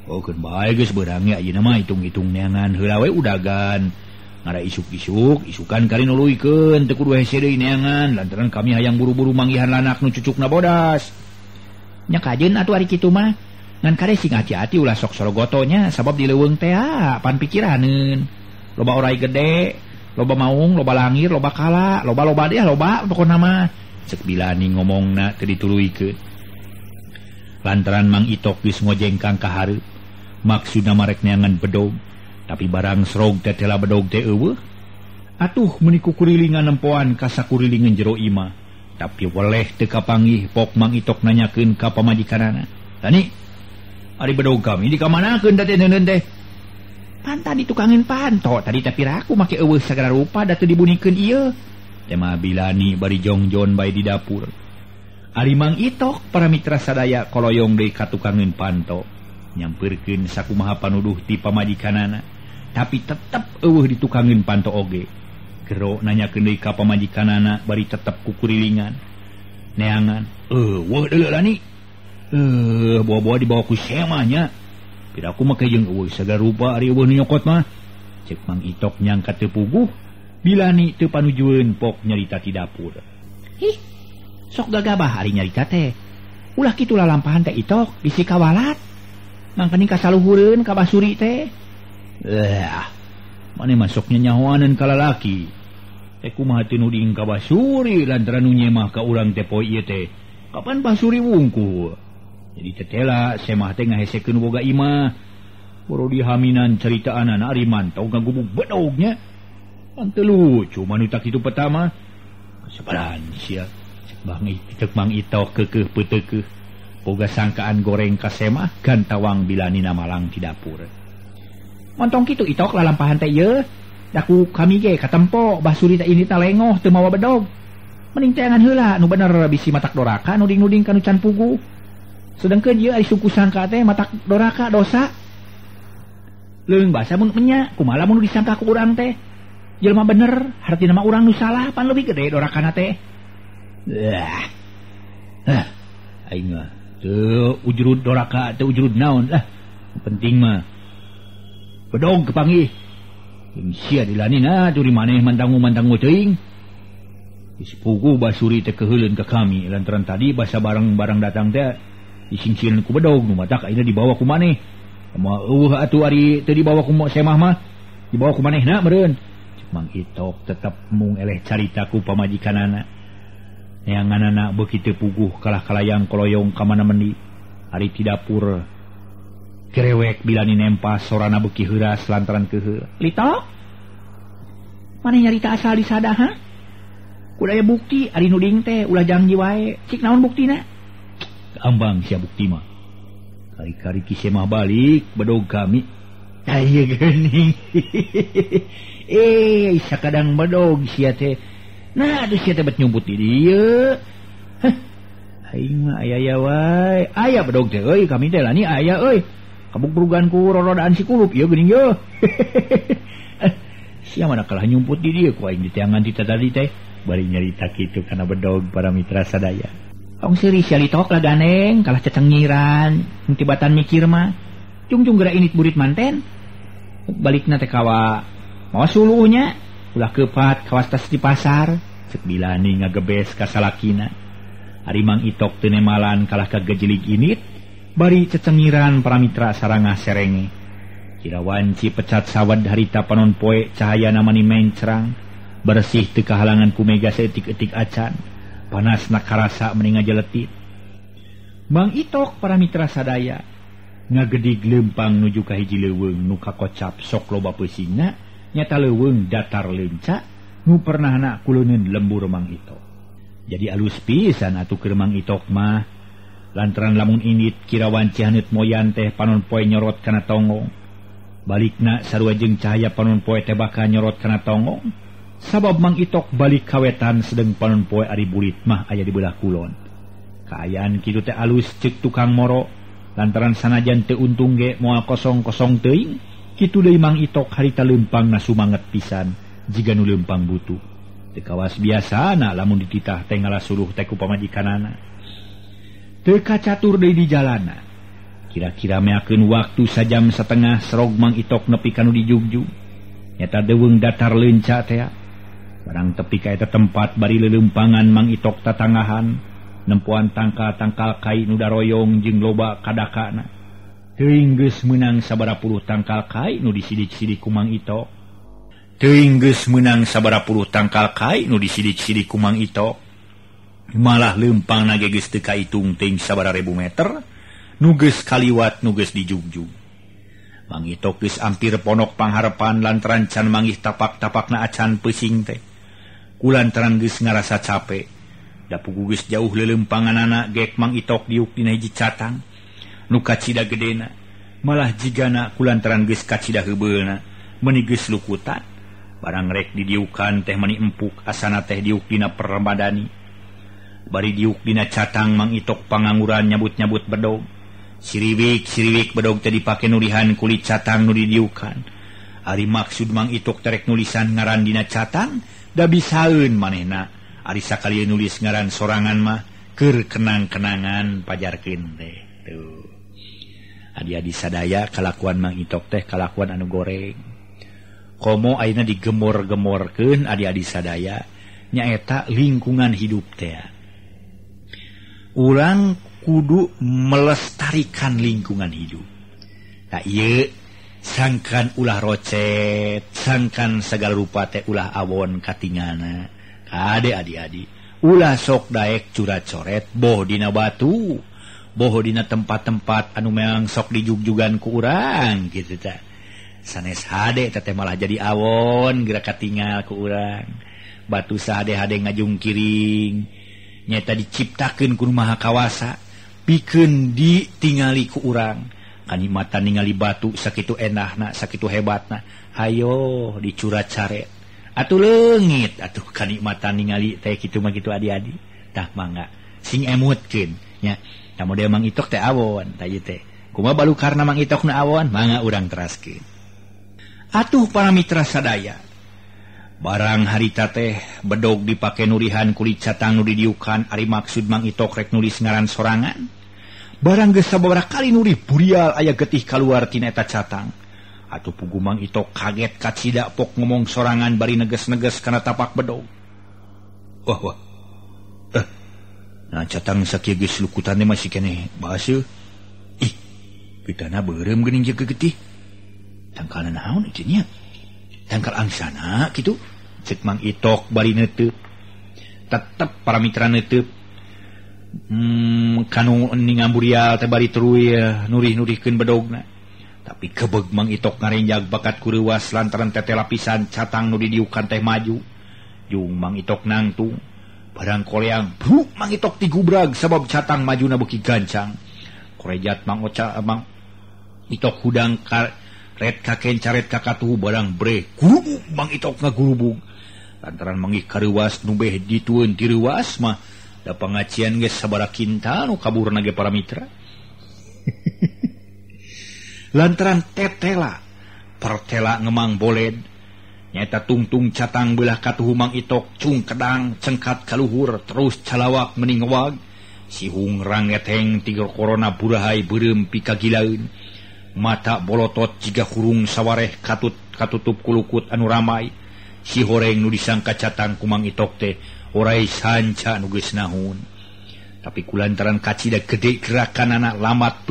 Oh keun bae geus beurang ya ayeuna mah hitung-hitung neangan heula we udagan. Ngara isuk-isuk, isukan kali nuluykeun teu kudu hese deui neangan lantaran kami hayang buru-buru manggihan lanak nu cucukna bodas. Nya kajeun atuh ari kitu mah. Ngan kare sing hati-hati ulah sok sorogotonya sabab di leuweung teh pan pikiraneun. Loba orai gede, loba maung, loba langir, loba kala, loba-loba deh loba pokona mah. Cek Bilani ngomongna teu dituluykeun. Lantaran Mang Itok geus ngojengkang ka hareup, maksudna marek neangan bedog. Tapi barang serog teh tela bedog teh eueuh. Atuh meuni kukurilingan nempoan ka sakurilingan jero imah. Tapi weleh teu kapanggih pok Mang Itok nanyakeun ka pamajikanana. Tani, ari bedog kami dikamanakeun teh neuneun teh? Pan tadi tukangin panto, tadi tapi raku make eueuh sagala rupa da teu dibunikeun ieu. Teh mah Bilani bari jongjon bae di dapur. Ari Mang Itok para mitra sadaya koloyong deui ka tukangeun panto. Nyampeurkeun sakumaha panuduh ti pamajikanana. Tapi tetep eueuh ditukangeun panto oge. Gero nanyakeun deui ka pamajikanana bari tetep kukurilingan. Neangan, eueuh deuleu lani. Bawa-bawa dibawa ku semah nya. Piraku make jeung eueuh sagala rupa ari eueuh nu nyokot mah. Cek Mang Itok nyangka teu puguh, Bilani teu panujueun pok nyarita ti dapur. Hih, sok gagabah ari nyarita teh. Ulah kitu lalampahan teh Itok bisi kawalat. Mangkaning kasaluhureun ka Basuri teh. Mane masuknya nyahoaneun ka lalaki. Teh kumaha teu nuding ka Basuri lantaran nu nyemah ka urang teh poe ieu teh. Kapan Basuri wungkul? Jadi tetela semah teh ngahesekeun boga imah. Boro dihaminan caritaanana ari mantau ngagubug bedognya. Pan teu lucu manuta kitu pertama. Kasabaran sia. Cek Mang Itok keukeuh peuteukeuh. Boga sangkaan goreng ka semah gantawang Bilanina malang di dapur. Montong kitu Itok lalampahan teh ieu. Da ku kami ge katempo Basuri teh ini ta lengoh teu mawa bedog. Mending teangan heula nu bener bisi matak doraka nuding-nuding ka nu can puguh. Sedengkeun ieu ari suku sangka teh matak doraka dosa. Leuweung basa mun menya kumaha lamun disangka ku urang teh. Jelema bener hartina mah urang nu salah pan leuwih gede dorakana teh. Aing mah teu ujrud doraka teu ujrud naon lah. Penting mah bedog kepanggih. Jeung sia dilanina turi maneh mantangu-mantangu teuing. Geus puguh Basuri teh keuheuleun ka kami lantaran tadi basa barang-barang datang teh disingsireun ku bedog nu matak ayeuna dibawa ku maneh. Moal eueuh atuh ari teu dibawa ku semah mah dibawa ku manehna meureun. Cek Mang Itok tetep mung eleh carita ku pamajikanana. Neanganana beuki teu puguh kalah kalayang koloyong ka mana mendi. Ari ti dapur kerewek Bilani nempas sorana beuki heuras lantaran keuheul. Litok, maneh nyarita asal disada ha? Kudu aya bukti ari nuding teh ulah janji wae. Cik naon buktina? Ambang sia bukti mah. Kari-kari ki semah balik bedog kami. Aya geuning. Sakadang bedog sia teh. Nah, aduh sia teh bet nyumput di dieu. Heh. Aing mah aya wae. Aya bedog teh euy kami teh lani aya euy. Kabuk-burugan ku rorodaan si kulup ieu geuning yeuh. Sia mana kalah nyumput di dieu ku aing diteangan ti tadi teh. Bari nyarita kitu kana bedog para mitra sadaya. Tong seuri sia litok lah ganeng kalah cecengiran tibatan mikir mah. Cung-cung geura init burit manten. Balikna teh kawa mawa suluhnya ulah keupat kawas tas di pasar. Cek Bilani ngagebes ka salakina. Ari Mang Itok teu nemalan kalah ka gejelig init. Bari cecengiran para mitra sarangah serenge. Kira wanci pecat sawad harita panon poe cahayana mani mencrang. Bersih teu kahalangan ku mega saeutik-eutik acan. Panasna karasa meni ngajeletit. Mang Itok para mitra sadaya ngagedig lempang nuju ka hiji leuweung nu kakocap sok loba peusingna nyata leuweung datar leunca nu pernahna kuleuneun lembur Mang Itok. Jadi alus pisan atuh keur Mang Itok mah. Lantaran lamun indit kira wanci haneut moyan teh panon poe nyorot kana tonggong. Balikna sarua jeung cahaya panon poe teh bakal nyorot kana tonggong. Sabab Mang Itok balik kawetan sedeng panon poe ari burit mah aya di belah kulon. Kaayaan kitu teh alus ceuk tukang moro lantaran sanajan teu untung ge moal kosong-kosong teuing. Kitu deui Mang Itok harita leumpangna sumanget pisan jiga nu leumpang butuh. Teu kawas biasana lamun dititah teh ngalasuluh teh ku pamajikanana. Teu kacatur deui di jalana. Kira-kira meakeun waktu sajam setengah serog Mang Itok nepi ka nu dijugjug. Nyata deuweung datar leunca teh. Barang tepi ka eta tempat bari leuleumpangan Mang Itok tatangahan nempoan tangkal-tangkal kai nu daroyong jeung loba kadakana. Teuing geus meunang sabaraha puluh tangkal kai nu disidik-sidik ku Mang Itok. Teuing geus meunang sabaraha puluh tangkal kai nu disidik-sidik ku Mang Itok. Malah leumpangna ge geus teu kaitung teuing sabaraha ribu meter nu geus kaliwat nu geus dijugjug. Mang Itok geus ampir ponok pangharepan lantaran can manggih tapak-tapakna acan peusing teh. Kulantaran geus ngarasa cape. Da pugu geus jauh leuleumpanganana gek Mang Itok diuk dina hiji catang nu kacida gedena. Malah jigana kulantaran geus kacida heubeulna meuni geus lukutan. Barang rek didiukan teh meuni empuk asana teh diuk dina permadani. Bari diuk dina catang Mang Itok pangangguran nyabut-nyabut bedog. Siriwik-siriwik bedog teh dipake nulihan kulit catang nu didiukan. Ari maksud Mang Itok terek nulisan ngaran dina catang da bisaeun manehna. Ari sakali nulis ngaran sorangan mah keur kenang-kenangan pajarkeun teh. Tuh. Adi-adi sadaya kalakuan Mang Itok teh kalakuan anu goreng. Komo ayeuna digemor-gemorkeun adi-adi sadaya nyaeta lingkungan hidup teh. Urang kudu melestarikan lingkungan hidup. Tah ieu sangkan ulah rocet, sangkan segala rupa teh ulah awon katingana. Kade adi-adi, ulah sok daek curat-coret boh dina batu, boh dina tempat-tempat anu meang sok dijugjugan ku urang kitu tah. Sanes hade teh malah jadi awon geura katingal ku urang. Batu sahade-hade ngajungkiring nyata diciptakeun ku Maha Kawasa pikeun ditingali ku urang. Kanikmatan ningali batu sakitu enahna sakitu hebatna, hayo dicurat-caret atuh leungit atuh kanikmatan ningali teh kitu mah kitu adi-adi. Tah mangga sing emutkeun nya. Tah model Mang Itok teh awon tah ieu teh. Kumaha balukarna Mang Itok na awon mangga urang teraskeun. Atuh para mitra sadaya, barang harita teh bedog dipake nurihan kulit catang nu didiukan ari maksud Mang Itok rek nulis ngaran sorangan. Barang geus sababaraha kali nurih burial aya getih kaluar tina eta catang. Atuh pugu Mang Itok kaget kacida pok ngomong sorangan bari neges-neges kana tapak bedog. Wah wah. Nah catang sakieu geus lukutane masih keneh baseuh. Ih, pitana beureum geuning jeung getih. Tangkalna naon ieu nya? Tangkal angsana kitu. Cek Mang Itok bari neuteup. Tetep para mitra neuteup. Kanu ningamburial teh bari teruy nurih-nurihkeun bedogna. Tapi kebeg Mang Itok ngarenjag bakat ku reuas lantaran tete lapisan catang nu didiukan teh maju. Jung Mang Itok nangtung. Barang koleang bruk Mang Itok tigubrag sabab catang majuna beuki gancang. Korejat Mang Oca Mang Itok hudang ka ret kaken caret kakatuh barang bre gurubug Mang Itok ngagurubug. Lantaran manggih kareuwas nu beh ditueun ti reuwas mah da pangacian geus sabaraha kintal nu kaburna ge para mitra. Lantaran tetela pertela ngemang boled nyaeta tungtung catang beulah katuhu Mang Itok cung kedang cengkat kaluhur terus calawak meni ngewag sihung rangeteng tiga korona burahai beureum pikagilaeun. Mata bolotot jiga hurung sawareh katut katutup kulukut anu ramai. Si horeng nu disangka catang ku Mang Itok teh orai sanca nu geus nahun. Tapi kulantaran kacida gede gerakanana lamat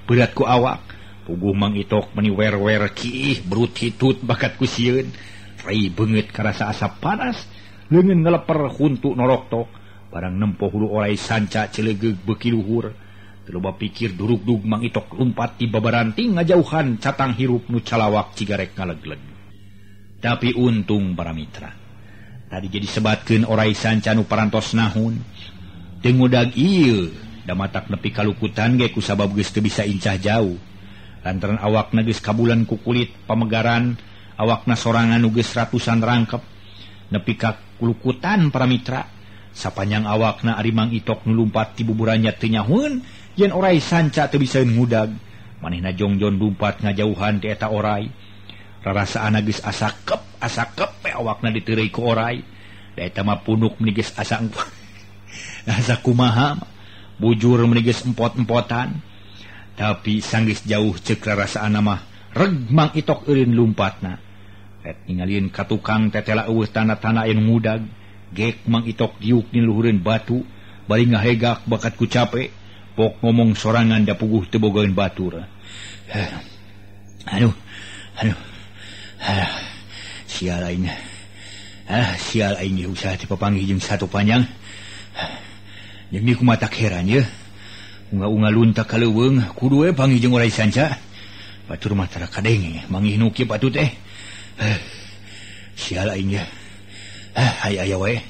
berat ku awak. Puguh Mang Itok meni wer-wer kiih berut hitut bakat ku sieun. Rai beungeut karasa asap panas, leungeun ngeleper huntu noroktok. Barang nempo hulu orai sanca celegeug beuki luhur. Loba pikir duruk-dug Mang Itok lumpat di babaranting ngajauhan catang hirup nu calawak cigarek ngalegleg. Tapi untung para mitra. Tadi jadi sebatkeun orai sanca nu parantos nahun. Teu ngudag ieu, da matak nepi kalukutan ge kusabab geus teu bisa incah jauh. Lantaran awakna geus kabulan ku kulit pamegaran, awakna sorangan nu geus ratusan rangkep. Nepi ka kulukutan para mitra. Sapanjang awakna ari Mang Itok nu lumpat ti buburannya teu nyahueun yen orai sanca teu bisa ngudag. Manehna jongjon lumpat ngajauhan ti eta orai. Rarasaana geus asa kep we awakna diteureuy ku orai. Da eta mah punuk meni geus asa asa kumaha bujur meni geus empot-empotan. Tapi sanggeus jauh ceuk rarasaana mah reg Mang Itok eureun lumpatna. Ret ningalieun ka tukang tetela eueuh tanda-tanda anu ngudag. Gek Mang Itok diuk di luhureun batu bari ngahegak bakat ku cape. Pok ngomong sorangan da puguh teu bogaeun batur. Aduh, aduh. Sial aing. Sial aing ge usaha teh papanggih jeung satu panjang. Jeung ni kumaha tak heran ye. Unga-unga lunta ka leuweung kudu we panggih jeung orai sanca. Batur mah tara kadenge manggih nu kieu patut teh. Sial aing ye. Hay aya we.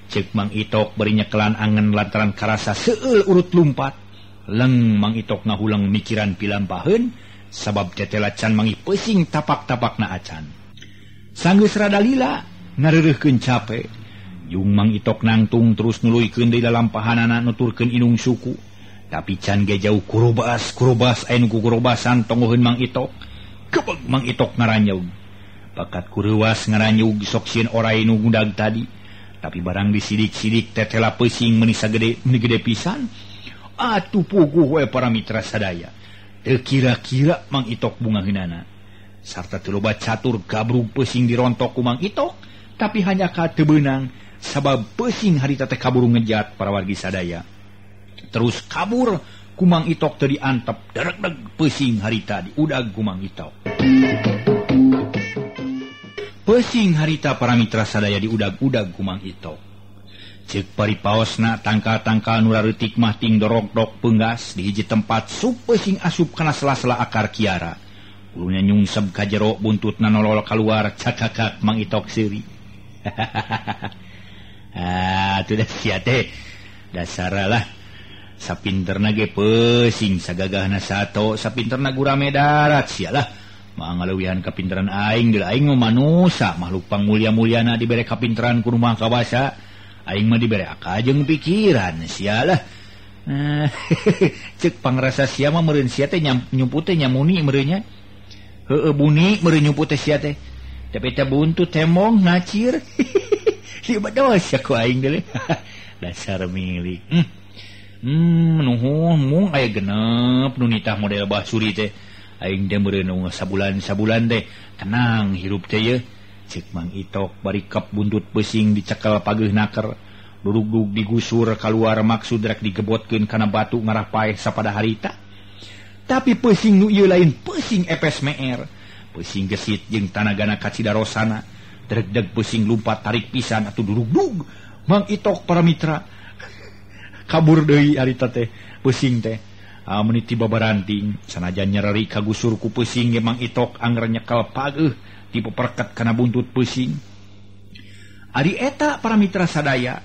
Ceuk Mang Itok bari nyekelan angen lantaran karasa seueul urut lumpat. Leng Mang Itok ngahulang mikiran pilampaheun sabab tetela can manggih peusing tapak-tapakna acan. Sanggeus rada lila ngareureuhkeun cape. Jung Mang Itok nangtung terus nuluykeun deui lalampahanana nuturkeun inung suku. Tapi can ge jauh kurobas aya nu kukurobasan tonggoheun Mang Itok. Kebeg Mang Itok ngaranyeug. Bakat kureuwas ngaranyug sok sieun orai nu ngudag tadi. Tapi barang disidik-sidik tetela peusing meuni sagede meuni gede pisan. Atuh puguh we para mitra sadaya. Teu kira-kira Mang Itok bungaheunana. Sarta teu loba catur gabrug peusing dirontok ku Mang Itok, tapi hanya ka teu beunang sabab peusing harita teh kaburu ngejat para wargi sadaya. Terus kabur ku Mang Itok teu diantep deregdeg peusing harita diudag ku Mang Itok. Peusing harita para mitra sadaya diudag-udag ku Mang Itok. Ceuk paripaosna tangkal-tangkal nu rareutik mah ting dorogdok peunggas di hiji tempat sup peusing asup kana sela-sela akar kiara. Ulunya nyungsep ka jero buntutna nolol kaluar cakakak Mang Itok seuri. Ah, atuh da sia teh. Dasaralah sapinterna ge peusing sagagahna sato, sapinterna gurame darat sialah. Mangaleuwihan kapinteran aing deui aing mah manusa makhluk pangmulia-muliana dibere kapinteran ku rumah kawasa. Aing mah dibere akal jeung pikiran sialah. Ceuk pangrasa sia mah meureun sia teh nyumput teh nyamuni meureun nya. Heueuh buni meureun nyumput teh sia teh. Tapi teh buntut temong ngacir. Ieu mah dosa ku aing deui. Dasar milik. Nuhun mung aya genep nu nitah model Bah Suri teh. Aing teh meureun sabulan-sabulan teh tenang hirup teh ye. Ceuk Mang Itok bari kep buntut peusing dicekel pageuh naker. Durugdug digusur kaluar maksud rek digebotkeun kana batu ngarah paeh sapada harita. Tapi peusing nu ieu lain peusing epes meer. Peusing gesit jeung tanagana kacidarosana. Dregdeg peusing lumpat tarik pisan atuh durugdug. Mang Itok para mitra kabur deui harita teh peusing teh. Meuni tiba baranting sanajan nyereri kagusur ku peusing ge Mang Itok angger nyekel pageuh tipe perket kana buntut peusing. Ari eta para mitra sadaya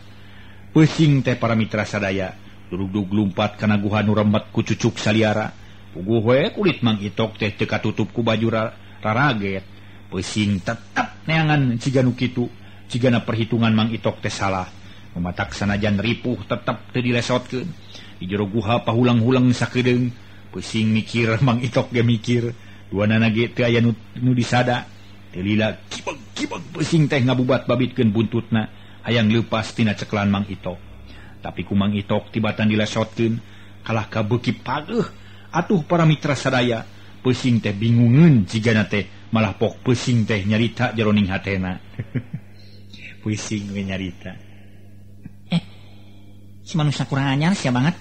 peusing teh para mitra sadaya durugdug lumpat kana guha nu remet ku cucuk saliara. Puguh we kulit Mang Itok teh teu katutup ku baju raraget. Peusing tetep neangan siga nu kitu, cigana perhitungan Mang Itok teh salah. Mematak sanajan ripuh tetep teu dilesotkeun. Di jero guha pahulang-hulang sakedeung. Peusing mikir Mang Itok ge mikir. Duanana ge teu aya nu disada. Teu lila kibeg-kibeg peusing teh ngabubat babitkeun buntutna hayang leupas tina ceklan Mang Itok. Tapi ku Mang Itok tibatan dilesotkeun kalah ka beuki pageuh. Atuh para mitra sadaya peusing teh bingungeun jigana teh malah pok peusing teh nyarita jeroning hatena. Peusing we nyarita. Si manusia kurang anyar sia banget.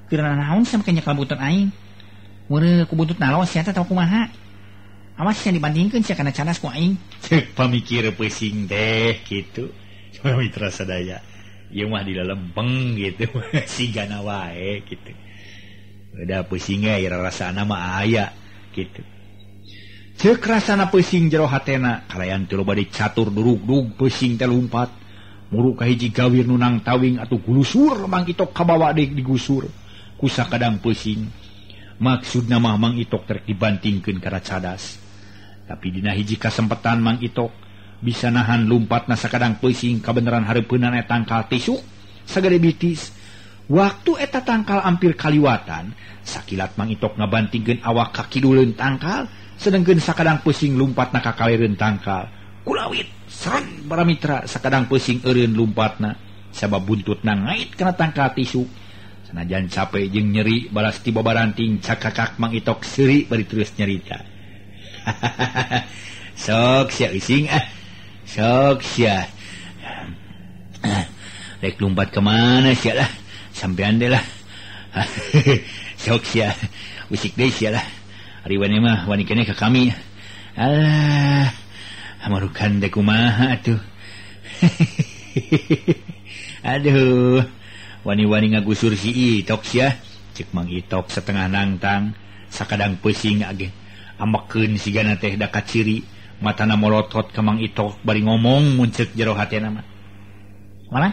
Keur naon sia make nyekel buntut aing. Meureun ku buntut nalo sia teh atawa kumaha. Awas sia dibandingkeun sia kana canas ku aing. Ceuk pamikir peusing teh kitu. Para mitra sadaya ieu mah di lalempeng gitu. Sigana wae kitu. Udah peusing ge rasana mah aya kitu. Ceuk rasana peusing jero hatena kalayan teu loba dicatur durugdug peusing teh lumpat. Muru ka hiji gawir nu nang tawing atuh gulusur Mang Itok kabawa deui digusur ku sakadang peusing. Maksudna mah Mang Itok terek dibantingkeun kana cadas. Tapi dina hiji kasempetan Mang Itok Bisa nahan lumpatna sakadang peusing kabeneran hareupeunana eta tangkal tisuk sagede bitis. Waktu eta tangkal ampir kaliwatan, sakilat Mang Itok ngabantingkeun awak ka kiduleun tangkal, sedengkeun sakadang peusing lumpatna ka kalireun tangkal. Kulawit sereng para mitra sakadang peusing eureun lumpatna sabab buntutna ngait kana tangkal tisu. Sanajan capek jeung nyeri balas ti babaranting cakakak Mang Itok seuri bari terus nyarita. Sok sia eusing ah. Sok sia. Rek lumpat ka mana sia lah. Sampean deh lah. Sok sia. Usik deui sia lah. Ari wani mah wani keneh ka kami. Alah. Amarukan teh kumaha atuh. Aduh. Wani-wani ngagusur si Itok sia. Cek Mang Itok setengah nangtang, sakadang peusing age. Amekeun sigana teh da kaciri, matana molotot ka Mang Itok bari ngomong mun ceuk jero hatena mah. Malah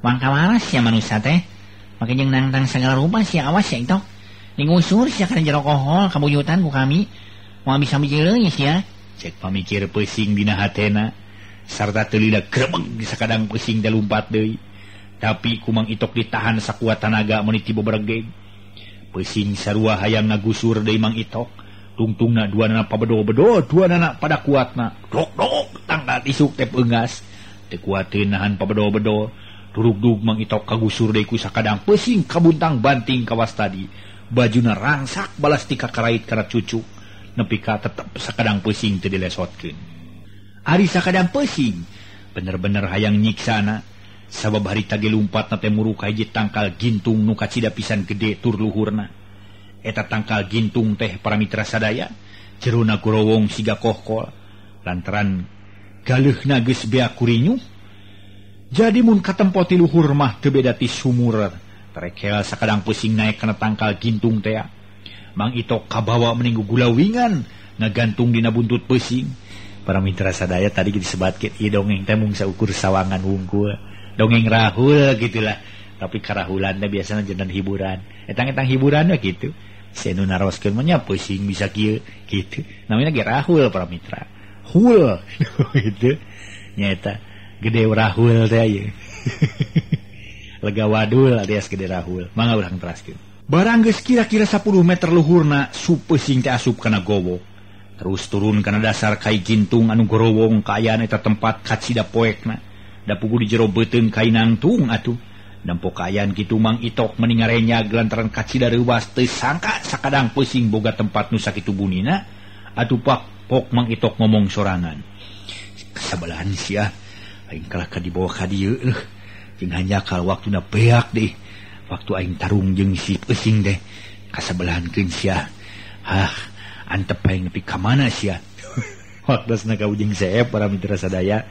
wangka waras sia manusia teh. Make jeung nangtang sagala rupa sia, awas sia Itok. Digusur sia kana jero kohol kabuyutan ku kami. Moal bisa mijileun sia. Cek pamikir peusing dina hatena sarta teu lila grebeg sakadang peusing teh lumpat deui. Tapi ku Mang Itok ditahan sakuat tanaga meuni ti beberegeg. Peusing sarua hayang ngagusur deui Mang Itok. Tungtungna duanana pabedo-bedo, duanana pada kuatna. Dok-dok tanggal isuk teh peunggas. Teu kuateun nahan pabedo-bedo. Turugdug Mang Itok kagusur deui ku sakadang peusing kabuntang banting kawas tadi. Bajuna rangsak balas ti kakarait kana cucuk. Nepi ka tetep sakadang peusing teu dilesotkeun. Ari sakadang peusing bener-bener hayang nyiksana. Sabab harita ge lumpatna teh muruk ka hiji tangkal gintung nu kacida pisan gede tur luhurna. Eta tangkal gintung teh para mitra sadaya jerona gorowong siga kohkol lantaran galeuhna geus beak kurinyu. Jadi mun katempo ti luhur mah teu beda ti sumur. Tarekel sakadang peusing naek kana tangkal gintung teh. Mang Itok kabawa meninggu gulawingan ngagantung dina buntut peusing. Para mitra sadaya tadi disebatkeun ieu dongeng teh mung saukur sawangan wungkul. Dongeng rahul gitulah. Tapi karahulan teh biasana jenengan hiburan. Etang-etang hiburan we kitu. Senu naroskeun mah nya peusing bisa kieu kitu. Namanya ge rahul para mitra. Hul gitu. Nyaeta gede rahul teh ieu. Lega wadul alias gede rahul. Mangga urang teraskeun. Barang geus kira-kira 10 meter luhurna su peusing teh asup kana gowo. Terus turun kana dasar kai gintung anu gorowong kaayaan eta tempat kacida poekna. Da pugu di jero beuteung kai nangtung atuh. Nempo kaayaan kitu Mang Itok meni ngarenyag lantaran kacida reuwas teu sangka sakadang peusing boga tempat nu sakitu bunina. Atuh pak pok Mang Itok ngomong sorangan. Kasabalahan sia aing kalah ka dibawa ka dieu leuh. Jeung hanjakal waktuna beak deui. Waktu aing tarung jeung si peusing teh kasabelahankeun sia. Hah, antep aing nepi ka mana sia. Waktosna ka ujung seep para mitra sadaya.